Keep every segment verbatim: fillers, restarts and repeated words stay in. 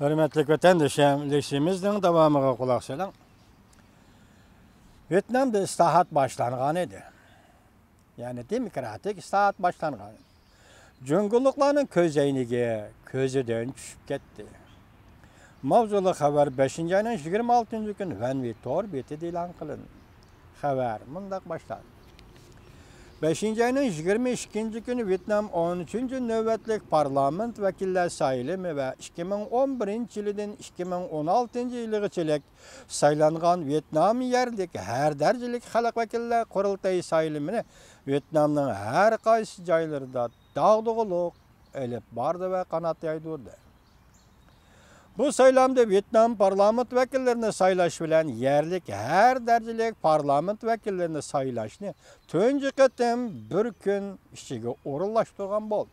ھۆرمەتلىك ۋەتەندىشىم، لېكسىيىمىزنىڭ داۋامىغا قۇلاق سېلىڭ. ۋيېتنامدا ئىسلاھات باشلانغان ئىدى. يەنى دېموكراتىك ئىسلاھات باشلانغان ئىدى. جۇڭگولۇقلارنىڭ كۆز ئەينىكى كۆزىدىن چۈشۈپ كەتتى. ماۋزۇلۇق خەۋەر بەشىنچى ئاينىڭ يىگىرمە ئالتىنچى كۈنى ۋەنۋى تور بېتىدە ئېلان قىلىندى. خەۋەر مۇنداق باشلاندى. بەشىنچى ئاينىڭ يىگىرمە ئىككىنچى كۈنى ۋيېتنام ئون ئۈچىنچى نۆۋەتلىك پارلامېنت ۋەكىللەر سايلىمى ۋە ئىككى مىڭ ئون بىرىنچى يىلىدىن ئىككى مىڭ ئون ئالتىنچى يىلىغىچىلىك سايلانغان ۋيېتنام يەرلىك ھەر دەرىجىلىك خەلق ۋەكىللەر قۇرۇلتىيى سايلىمىنى ۋيېتنامنىڭ ھەر قايسى جايلىرىدا داغدۇغىلىق ئېلىپ باردى ۋە قانات يايدۇردى. بۇ سايلامدا ۋيېتنام پارلامېنت ۋەكىللىرىنى سايلاش بىلەن يەرلىك ھەر دەرىجىلىك پارلامېنت ۋەكىللىرىنى سايلاشنى تۇنجى قېتىم بىر كۈن ئىچىگە ئورۇنلاشتۇرغان بولدى.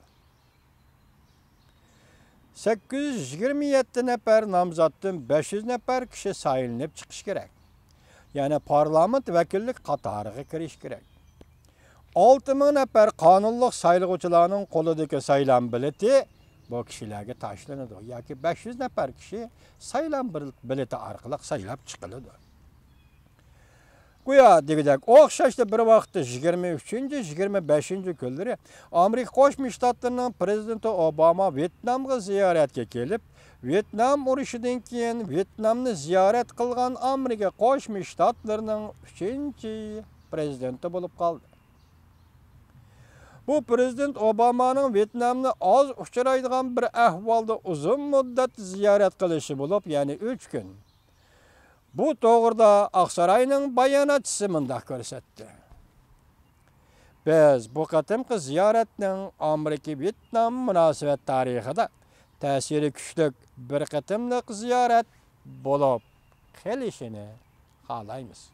سەككىز يۈز يىگىرمە يەتتە نەپەر نامزاتتىن بەش يۈز نەپەر كىشى سايلىنىپ چىقىشى كېرەك. يەنى پارلامېنت ۋەكىللىك قاتارىغا كىرىشى كېرەك. ئالتە مىڭ نەپەر قانۇنلۇق سايلىغۇچىلارنىڭ قولىدىكى سايلام بېلىتى بۇ كىشىلەرگە تاشلىنىدۇ ياكى بەش يۈز نەپەر كىشى سايلام بېل-، بېلىتى ئارقىلىق سايلاپ چىقىلىدۇ. گويا دېگۈدەك ئوخشاشلا بىر ۋاقىتتا يىگىرمە ئۈچىنچى، يىگىرمە بەشىنچى كۈنلىرى ئامېرىكا قوشما شتاتلىرىنىڭ پرېزىدېنتى ئوباما ۋيېتنامغا زىيارەتكە كېلىپ، ۋيېتنام ئۇرۇشىدىن كېيىن ۋيېتنامنى زىيارەت قىلغان ئامېرىكا قوشما شتاتلىرىنىڭ ئۈچىنچى پرېزىدېنتى بولۇپ قالدى. بۇ پرېزىدېنت ئوبامانىڭ ۋيېتنامنى ئاز ئۇچرايدىغان بىر ئەھۋالدا ئۇزۇن مۇددەت زىيارەت قىلىشى بولۇپ، يەنى ئۈچ كۈن. بۇ توغرىدا ئاقساراينىڭ باياناتچىسى مۇنداق كۆرسەتتى: بىز بۇ قېتىمقى زىيارەتنىڭ ئامېرىكا-ۋيېتنام مۇناسىۋەت تارىخىدا تەسىرى كۈچلۈك بىر قېتىملىق زىيارەت بولۇپ قېلىشىنى خالايمىز.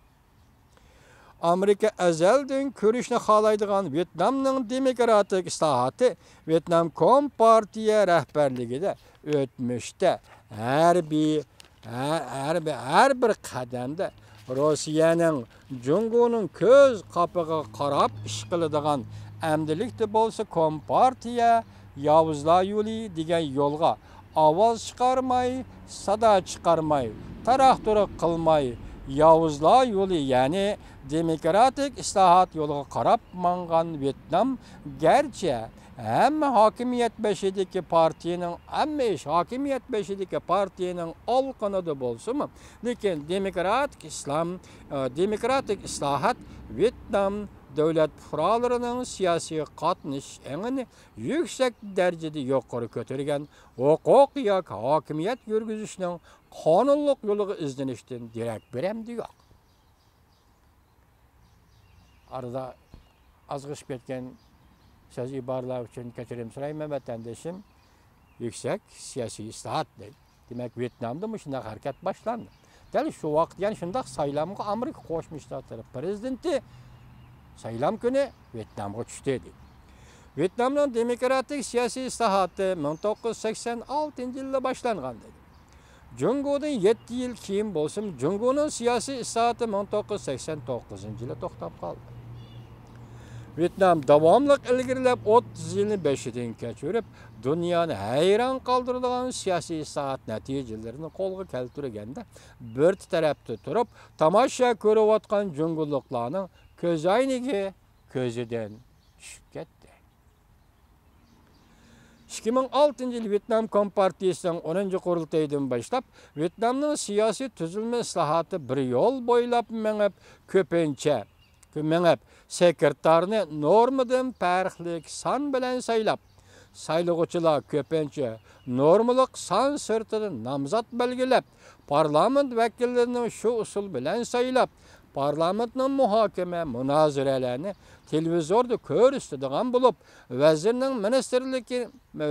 ئامېرىكا ئەزەلدىن كۆرۈشنى خالايدىغان ۋيېتنامنىڭ دېموكراتىك ئىسلاھاتى ۋيېتنام كومپارتىيە رەھبەرلىكىدە ئۆتمۈشتە ھەربىي، ھە-، ھەربىي، ھەر بىر قەدەمدە روسىيەنىڭ جۇڭگونىڭ كۆز قاپىغا قاراپ ئىش قىلىدىغان، ئەمدىلىكتە بولسا كومپارتىيە ياۋۇزلار يولى دېگەن يولغا ئاۋاز چىقارماي، سادا چىقارماي، تاراق-تۇرۇق قىلماي، ياۋۇزلار يولى، يەنى دېموكراتىك ئىسلاھات يولىغا قاراپ ماڭغان ۋيېتنام گەرچە ھەممە ھاكىمىيەت بېشىدىكى پارتىيىنىڭ، ھەممە ئىش ھاكىمىيەت بېشىدىكى پارتىيىنىڭ ئالىقىنىدا بولسىمۇ، لېكىن دېموكراتىك ئىسلام، ئە، دېموكراتىك ئىسلاھات ۋيېتنام دۆلەت پۇقرالىرىنىڭ سىياسىي قاتنىشىش ئېڭىنى يۈكسەك دەرىجىدە يۇقىرى كۆتۈرگەن ھوقۇق ياكى ھاكىمىيەت يۈرگۈزۈشنىڭ قانۇنلۇق يولىغا ئىزدىنىشتىن دېرەك بېرەمدى يوق. ئارىدا ئازغىشىپ كەتكەن سۆز ئىبارىلەر ئۈچۈن كەچۈرۈم سورايمەن، ۋەتەندىشىم. يۈكسەك سىياسىي ئىسلاھات دەيدۇ. دېمەك، ۋيېتنامدا مۇشۇنداق ھەرىكەت باشلاندى. دەل شۇ ۋاقىت يەنە شۇنداق سايلامغا ئامېرىكا قوشما شتاتلىرى پرېزىدېنتى سايلام كۈنى ۋيېتنامغا چۈشتى، دېدى. ۋيېتنامنىڭ دېموكراتىك سىياسىي ئىسلاھاتى مىڭ توققۇز يۈز سەكسەن ئالتىنچى يىلدا باشلانغان، دېدى. جۇڭگودىن يەتتە يىل كېيىن بولسىمۇ، جۇڭگونىڭ سىياسىي ئىسلاھاتى مىڭ توققۇز يۈز سەكسەن توققۇزىنچى يىلى توختاپ قالدى. ۋيېتنام داۋاملىق ئىلگىرىلەپ، ئوتتۇز يىلنى بېشىدىن كەچۈرۈپ، دۇنيانى ھەيران قالدۇرىدىغان سىياسىي ئىسلاھات نەتىجىلىرىنى قولغا كەلتۈرگەندە، بىر تەرەپتە تۇرۇپ تاماشا كۆرۈۋاتقان جۇڭگولۇقلارنىڭ كۆز ئەينىكى كۆزىدىن چۈشۈپ كەتتى. ئىككى مىڭ ئالتىنچى يىل ۋيېتنام كومپارتىيىسىنىڭ ئونىنچى قۇرۇلتىيىدىن باشلاپ، ۋيېتنامنىڭ سىياسىي تۈزۈلمە ئىسلاھاتى بىر يول بويلاپ مېڭىپ، كۆپىنچە مېڭىپ، سېكرېتارنى نورمىدىن پەرقلىك سان بىلەن سايلاپ، سايلىغۇچىلار كۆپىنچە نورمىلىق سان سىرتىدا نامزات بەلگىلەپ، پارلامېنت ۋەكىللىرىنى شۇ ئۇسۇل بىلەن سايلاپ، پارلامېنتنىڭ مۇھاكىمە، مۇنازىرىلەرنى تېلېۋىزوردا كۆرسىتىدىغان بولۇپ، ۋەزىرنىڭ مىنىستىرلىكى،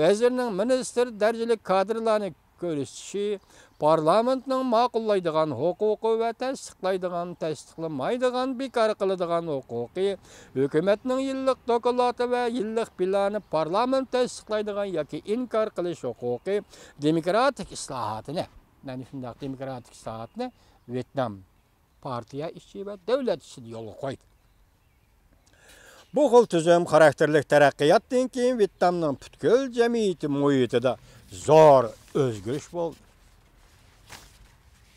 ۋەزىرنىڭ مىنىستىر دەرىجىلىك كادىرلارنى كۆرسىتىشى، پارلامېنتنىڭ ماقۇللايدىغان ھوقۇقى ۋە تەستىقلايدىغان، تەستىقلىمايدىغان، بىكار قىلىدىغان ھوقۇقى، ھۆكۈمەتنىڭ يىللىق دوكلاتى ۋە يىللىق پىلانى پارلامېنت تەستىقلايدىغان ياكى ئىنكار قىلىش ھوقۇقى، دېموكراتىك ئىسلاھاتىنى، مانا شۇنداق دېموكراتىك ئىسلاھاتنى ۋيېتنام پارتىيە ئىچى ۋە دۆلەت ئىچىدە يولغا قويدى. بۇ خىل تۈزۈم خاراكتېرلىك تەرەققىياتتىن كېيىن ۋيېتنامنىڭ پۈتكۈل جەمئىيىتى مۇھىتىدا زور ئۆزگىرىش بولدى.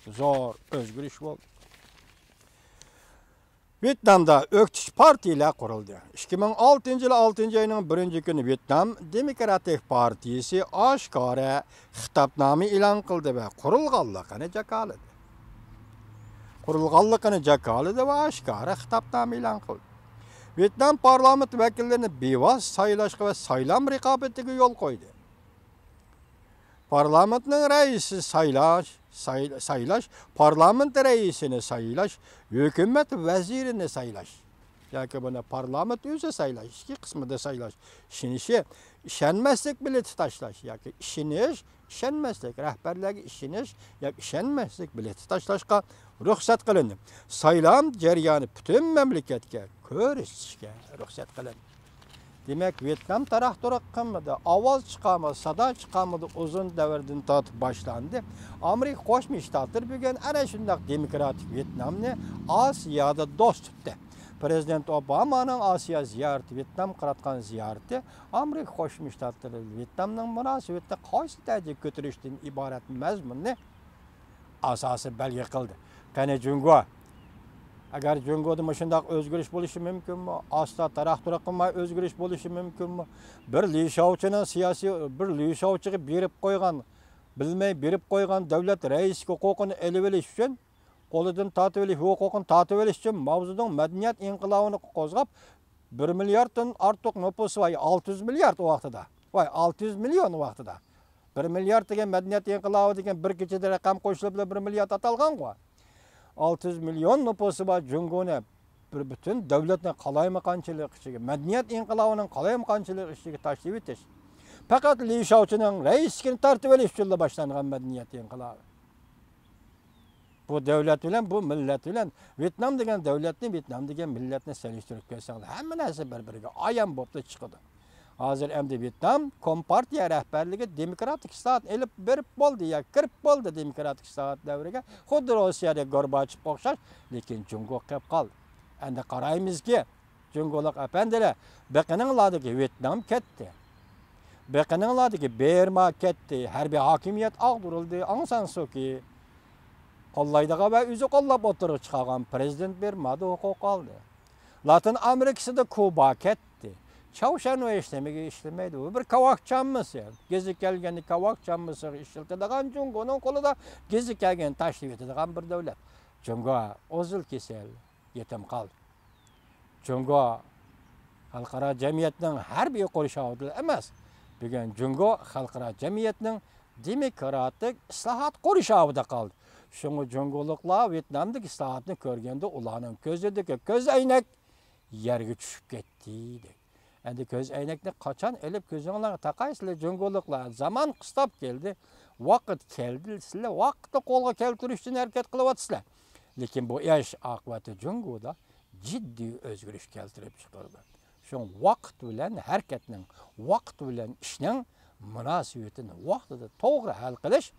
زور ئۆزگىرىش بولدى. ۋيېتنامدا ئۆكتىچى پارتىيىلەر قۇرۇلدى. ئىككى مىڭ ئالتىنچى يىل ئالتىنچى ئاينىڭ بىرىنچى كۈنى ۋيېتنام دېموكراتىك پارتىيىسى ئاشكارا خىتابنامە ئېلان قىلدى ۋە قۇرۇلغانلىقىنى جاكارلىدى. قۇرۇلغانلىقىنى جاكارلىدى ۋە ئاشكارا خىتابنامە ئېلان قىلدى. ۋيېتنام پارلامېنت ۋەكىللىرىنى بىۋاسىتە سايلاشقا ۋە سايلام رىقابىتىگە يول قويدى. پارلامېنتنىڭ رەئىسى سايلاش، ساي-، سايلاش، پارلامېنت رەئىسىنى سايلاش، ھۆكۈمەت ۋەزىرىنى سايلاش. ياكى بۇنى پارلامېنت ئۆزى سايلاش، ئىككى قىسمىدا سايلاش. ئىشىنىشى، ئىشەنمەسلىك بېلىتى تاشلاش ياكى ئىشىنىش، ئىشەنمەسلىك، رەھبەرلەرگە ئىشىنىش ياكى ئىشەنمەسلىك بېلىتى تاشلاشقا رۇخسەت قىلىندى. سايلام جەريانى پۈتۈن مەملىكەتكە كۆرسىتىشكە رۇخسەت قىلىندى. دېمەك، ۋيېتنام تاراق-تۇرۇق قىلمىدى، ئاۋاز چىقارمىدى، سادا چىقارمىدى، ئۇزۇن دەۋردىن تارتىپ باشلاندى. ئامېرىكا قوشما شتاتلىرى بۈگۈن ئەنە شۇنداق دېموكراتىك ۋيېتنامنى ئاسىيادا دوست تۇتتى. پىرېزىدېنت ئوبامانىڭ ئاسىيا زىيارىتى، ۋيېتنامغا قىلىۋاتقان زىيارىتى ئامېرىكا قوشما شتاتلىرى ۋيېتنامنىڭ مۇناسىۋىتىنى قايسى دەرىجىگە كۆتۈرۈشتىن ئىبارەت مەزمۇننى ئاساسىي بەلگە قىلدى. قېنى جۇڭگو؟ ئەگەر جۇڭگودا مۇشۇنداق ئۆزگىرىش بولۇشى مۇمكىنمۇ؟ ئاستا تاراق-تۇرۇق قىلماي ئۆزگىرىش بولۇشى مۇمكىنمۇ؟ بىر لى شياۋچىنىڭ سىياسىي، بىر لى شياۋچىغا بېرىپ قويغان، بىلمەي بېرىپ قويغان دۆلەت رەئىسلىك ھوقۇقىنى ئېلىۋېلىش ئۈچۈن، قولىدىن تارتىۋېلىش، ھوقۇقىنى تارتىۋېلىش ئۈچۈن ماۋزېدۇڭ مەدەنىيەت ئىنقىلابىنى قوزغاپ، بىر مىلياردتىن ئارتۇق نوپۇسى بار، ئالتە يۈز مىليارد ئۇ ۋاقتىدا. ۋاي، ئالتە يۈز مىليون ۋاقتىدا. بىر مىليارد دېگەن مەدەنىيەت ئىنقىلابى دېگەن بىر كېچىدە رەقەم قوشۇلۇپ بىر مىليارد ئاتالغانغۇ. ئالتە يۈز مىليون نوپۇسى بار جۇڭگونى بىر پۈتۈن دۆلەتنى قالايمىقانچىلىق ئىچىگە، مەدەنىيەت ئىنقىلابىنىڭ قالايمىقانچىلىق ئىچىگە تاشلىۋېتىش. پەقەت لى شياۋچىنىڭ رەئىسلىكىنى تارتىۋېلىش ئۈچۈنلا باشلانغان مەدەنىيەت ئىنقىلابى. بۇ دۆلەت بىلەن، بۇ مىللەت بىلەن، ۋيېتنام دېگەن دۆلەتنى، ۋيېتنام دېگەن مىللەتنى سېلىشتۇرۇپ كۆرسەڭلار، ھەممە نەرسە بىر-بىرىگە ئايان بولۇپلا چىقىدۇ. ھازىر ئەمدى ۋيېتنام كومپارتىيە رەھبەرلىكى دېموكراتىك ئىسلاھات ئېلىپ بېرىپ بولدى يا كىرىپ بولدى دېموكراتىك ئىسلاھات دەۋرىگە، خۇددى روسىيەدە گورباچېۋقا ئوخشاش، لېكىن جۇڭگو قېلىپ قالدى. ئەمدى قارايمىزكى، جۇڭگولۇق ئەپەندىلەر، بېقىنىڭلاردىكى ۋيېتنام كەتتى. بېقىنىڭلاردىكى بېرما كەتتى. ھەربىي ھاكىمىيەت ئاغدۇرۇلدى. ئاڭ سان سۇكى قوللايدىغان ۋە ئۆزى قوللاپ ئوتتۇرىغا چىقارغان پىرېزىدېنت بېرمادا ھوقۇق ئالدى. لاتىن ئامېرىكىسىدا كۇبا كەتتى. چاۋشيەن ۋە ئىشلىمىگە ئىشلىمەيدۇ. بۇ بىر كاۋاك چاممىسى. گېزى كەلگەننى كاۋاك چاممىسىغا ئىشلىتىدىغان، جۇڭگونىڭ قولىدا گېزى كەلگەننى تاشلىۋېتىدىغان بىر دۆلەت. جۇڭگو ئۇزۇل كېسەل، يېتىم قالدى. جۇڭگو خەلقئارا جەمئىيەتنىڭ ھەربىي قورشاۋىدا ئەمەس، بۈگۈن جۇڭگو خەلقئارا جەمئىيەتنىڭ دېموكراتىك ئىسلاھات قورشاۋىدا قالدى. شۇڭا جۇڭگولۇقلار ۋيېتنامدىكى ئىسلاھاتنى كۆرگەندە ئۇلارنىڭ كۆزىدىكى كۆز ئەينەك يەرگە چۈشۈپ كەتتى، دەيدۇ. ئەمدى كۆز ئەينەكنى قاچان ئېلىپ كۆزۈڭلارغا تاقايسىلەر، جۇڭگولۇقلار؟ زامان قىستاپ كەلدى، ۋاقىت كەلدى، سىلەر ۋاقىتنى قولغا كەلتۈرۈش ئۈچۈن ھەرىكەت قىلىۋاتىسىلەر. لېكىن بۇ ئىش ئاقىۋەتتە جۇڭگودا جىددىي ئۆزگىرىش كەلتۈرۈپ چىقىرىدۇ. شۇڭا ۋاقىت بىلەن ھەرىكەتنىڭ، ۋاقىت بىلەن ئىشنىڭ مۇناسىۋىتىنى ۋاقتىدا توغرا ھەل قىلىش،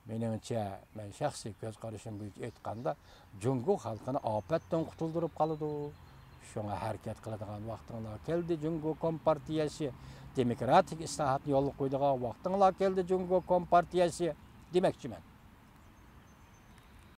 مېنىڭچە، مەن شەخسىي كۆز قارىشىم بويىچە ئېيتقاندا، جۇڭگو خەلقىنى ئاپەتتىن قۇتۇلدۇرۇپ قالىدۇ. شۇڭا ھەرىكەت قىلىدىغان ۋاقتىڭلار كەلدى، جۇڭگو كومپارتىيەسى، دېموكراتىك ئىسلاھاتنى يولغا قويىدىغان ۋاقتىڭلار كەلدى، جۇڭگو كومپارتىيەسى، دېمەكچىمەن.